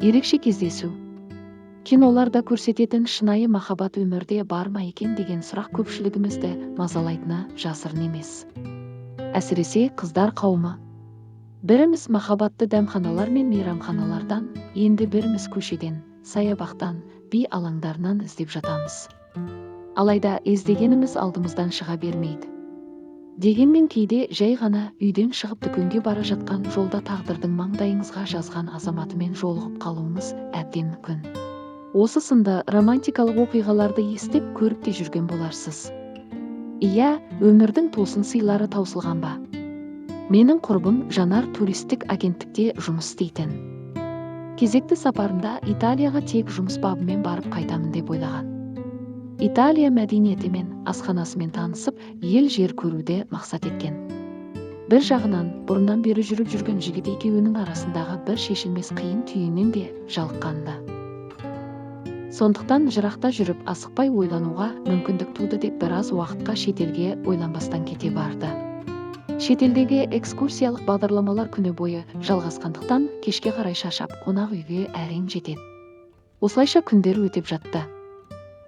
Ерекше кездесу. Киноларда көрсететін шынайы махаббат өмірде бар ма екен деген сұрақ көпшілігімізді мазалайтыны жасырын емес. Әсіресе қыздар қауымы. Біріміз махаббатты дәмханалар мен мейрамханалардан, енді біріміз көшеден, саябақтан, би алаңдарынан іздеп жатамыз. Алайда іздегеніміз алдымыздан шыға бермейді. Дегенмен кейде жай ғана үйден шығып дүкенге бара жатқан жолда тағдырдың маңдайыңызға жазған азаматымен жолығып қалуыңыз әбден мүмкін. Осы сынды романтикалық оқиғаларды естіп, көріп те жүрген боларсыз. Иә, өмірдің тосын сыйлары таусылған ба? Менің құрбым Жанар туристік агенттікте жұмыс істейтін. Кезекті сапарында Италияға тек жұмыс бабымен барып қайтамын деп ойлаған. Италия мәдениетімен, асханасымен танысып, ел жер көруді мақсат еткен. Бір жағынан бұрыннан бері жүріп жүрген жігіт екеуінің арасындағы бір шешілмес қиын түйіннен де жалыққанды. Сондықтан жырақта жүріп асықпай ойлануға мүмкіндік туды деп біраз уақытқа шетелге ойланбастан кете барды. Шетелдегі экскурсиялық бағдарламалар күні бойы жалғасқандықтан кешке қарай шаршап қонақ үйге әрең жетеді. Осылайша күндер өтіп жатты.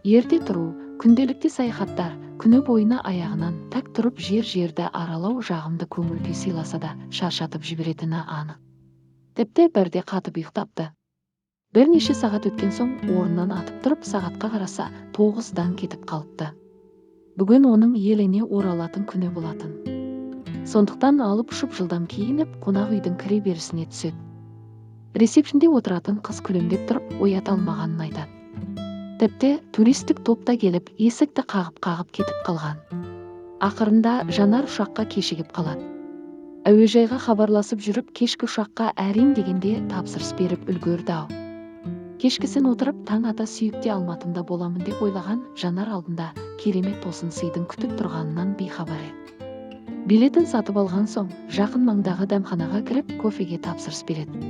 Ерте тұру, күнделікті саяхаттар, күні бойына аяғынан тәк тұрып жер-жерді аралау жағымды көңіл күй сыйласа да шаршатып жіберетіні анық. Тіпті бірде қатып ұйықтапты. Бірнеше сағат өткен соң орнынан атып тұрып сағатқа қараса 9-дан кетіп қалыпты. Бүгін оның еліне оралатын күні болатын. Сондықтан алып ұшып жылдам киініп, қонақ үйдің кіре берісіне түседі. Ресепшнде отыратын қыз күлімдеп тұрып оята алмағанын айтады. Тіпті туристік топта келіп, есікті қағып-қағып кетіп қалған. Ақырында Жанар ұшаққа кешігіп қалады. Әуежайға хабарласып жүріп, кешкі ұшаққа әрең дегенде тапсырыс беріп үлгерді-ау. Кешкісін отырып, таң ата сүйікте Алматымда боламын деп ойлаған Жанар алдында керемет тосын сыйдың күтіп тұрғанынан бейхабар еді. Билетін сатып алған соң, жақын маңдағы дәмханаға кіріп, кофеге тапсырыс береді.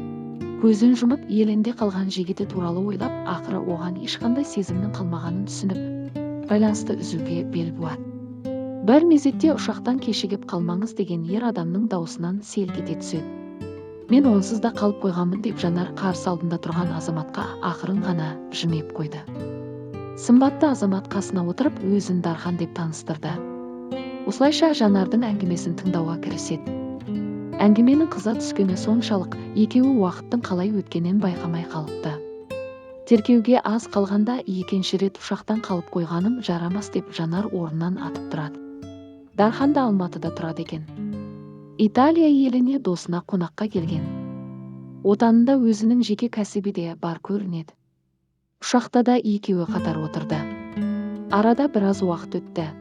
Көзін жұмып, елінде қалған жігіті туралы ойлап, ақыры оған ешқандай сезімнің қалмағанын түсініп, байланысты үзуге бел буады. Бір мезетте ұшақтан кешігіп қалмаңыз деген ер адамның даусынан селк ете түседі. Мен онсыз да қалып қойғанмын деп Жанар қарсы алдында тұрған азаматқа ақырын ғана жымиып қойды. Сымбатты азамат қасына отырып, өзін Дархан деп таныстырды. Осылайша Жанардың әңгімесін тыңдауға кіріседі. Әңгіменің қыза түскені соншалық, екеуі уақыттың қалай өткенін байқамай қалыпты. Тіркеуге аз қалғанда екінші рет ұшақтан қалып қойғаным жарамас деп Жанар орнынан атып тұрады. Дархан да Алматыда тұрады екен. Италия еліне досына қонаққа келген. Отанында өзінің жеке кәсібі де бар көрінеді. Ұшақта да екеуі қатар отырды. Арада біраз уақыт өтті.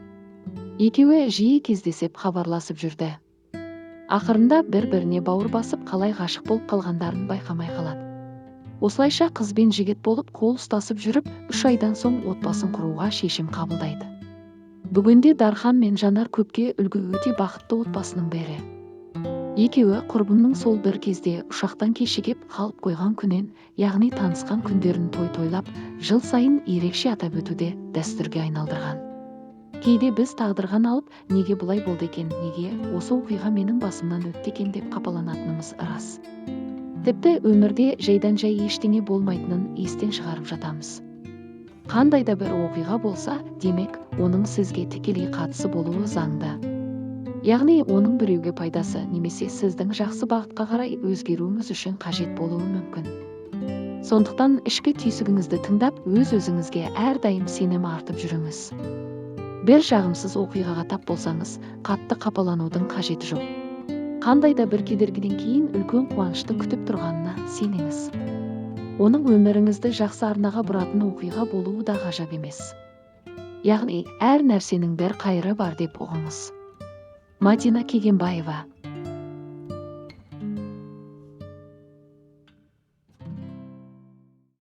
Екеуі жиі кездесіп хабарласып жүрді. Ақырында бір-біріне бауыр басып қалай ғашық болып қалғандарын байқамай қалады. Осылайша қыз бен жігіт болып қол ұстасып жүріп, 3 айдан соң отбасын құруға шешім қабылдайды. Бүгінде Дархан мен Жанар көпке үлгі өте бақытты отбасының бірі. Екеуі құрбымның сол бір кезде ұшақтан кешігіп қалып қойған күнен, яғни танысқан күндерін той тойлап, жыл сайын ерекше атап өтуде дәстүрге айналдырған. Кейде біз тағдырға налып, неге бұлай болды екен, неге осы оқиға менің басымнан өтті екен деп қапаланатынымыз рас. Тіпті өмірде жайдан жай ештеңе болмайтынын естен шығарып жатамыз. Қандай да бір оқиға болса, демек, оның сізге тікелей қатысы болуы заңды. Яғни оның біреуге пайдасы немесе сіздің жақсы бағытқа қарай өзгеруіңіз үшін қажет болуы мүмкін. Сондықтан ішкі түйсігіңізді тыңдап, өз-өзіңізге әрдайым сенім артып жүріңіз. Бір жағымсыз оқиғаға тап болсаңыз, қатты қапаланудың қажеті жоқ. Қандай да бір кедергіден кейін үлкен қуаныштың күтіп тұрғанына сеніңіз. Оның өміріңізді жақсы арнаға бұратын оқиға болуы да ғажап емес. Яғни, әр нәрсенің бір қайыры бар деп ұғыңыз. Мадина Кегенбаева.